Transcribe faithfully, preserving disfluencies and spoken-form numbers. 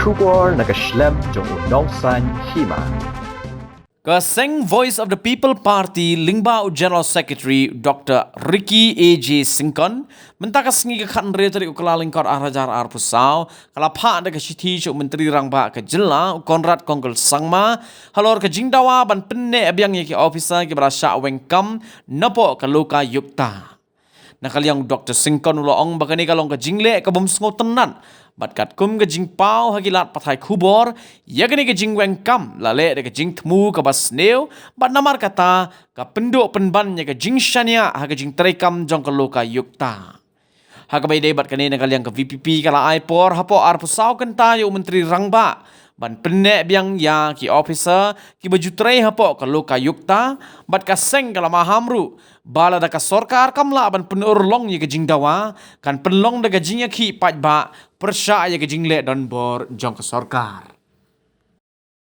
Khubor na ka shlem jong u Nongsaiñ Hima. Ka seng Voice of the People Party lyngba u General Secretary Doctor Ricky A J Syngkon mynta ka sngi ka khathynriew tarik u Kyllalyngkot arhajar arphew saw ka la phah da ka shithi sha u Myntri Rangbah ka jylla u Conrad Kongkal Sangma halor ka jingdawa ban pynneh biang ïa ki officer kiba la shah weng kam napoh ka Lokayukta. Na ka liang u Doctor Syngkon u la ong ba kane ka long ka jingleh ka bym sngewtynnat bad katkum ka jingpaw ha ki lad pathai khubor ïa kane ka jingweng kam la leh da ka jingthmu kaba sniew bad namar kata ka pynduh pynban ïa ka jingshaniah ha ka jingtreikam jong ka Lokayukta. Ha kaba ïadei bad kane na ka liang ka V P P ka la ai por hapoh arphew saw kynta ïa u Myntri Rangbah ban pynneh biang ïa ki officer kiba ju trei hapoh ka Lokayukta bad ka seng ka la maham ruh ba lada ka sorkar kam lah ban pynurlong ïa ka jingdawa kan pynlong da ka jingïakhih paidbah pyrshah ïa ka jingleh donbor jong ka sorkar.